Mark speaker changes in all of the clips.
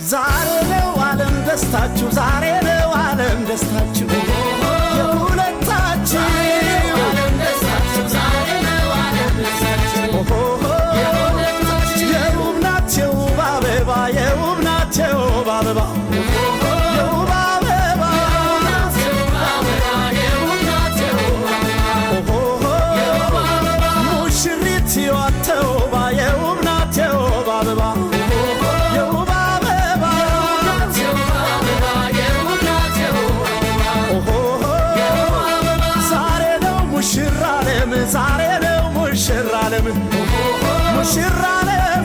Speaker 1: ዛሬ ነው ዓለም ደስታችሁ፣ ዛሬ ነው ዓለም ደስታችሁ የሁለታችሁ። የውብ ናት የውብ አበባ፣ የውብ ናት የውብ አበባ፣ የውብ አበባ። ሙሽሪት ሕይወት ተውባ፣ የውብ ናት የውብ አበባ፣ የውብ አበባ። ዛሬ ነው ሙሽራ ዓለም፣ ዛሬ ነው ሙሽራ ዓለም፣ ሙሽራ ዓለም።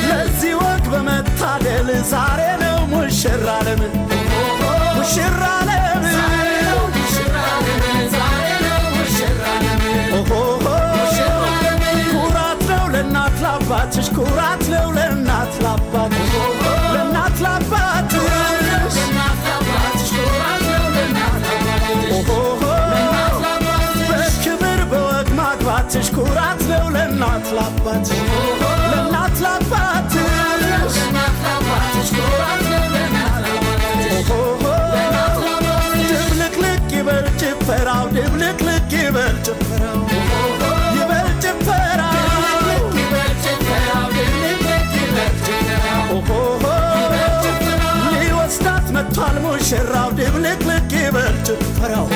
Speaker 1: ለዚህ ወግ በመታደል ዛሬ ነው ሙሽራ ዓለም፣ ሙሽራ ዓለም። ኩራት ነው ለእናት ላባትሽ፣ ኩራት ነው ለእናት ላባትሽ፣ ለእናት ላባትሽ። በክብር በወግ ማግባትሽ ኩራት ነው ለእናት ላባትሽ፣ ለእናት ላባትሽ። ድብልቅልቅ ይበል ጭፈራው፣ ድብልቅልቅ ይበል ጭፈራው፣ ይበል ጭፈራው። ሊወስዳት መጥቷል ሙሽራው፣ ድብልቅልቅ ይበል ጭፈራው።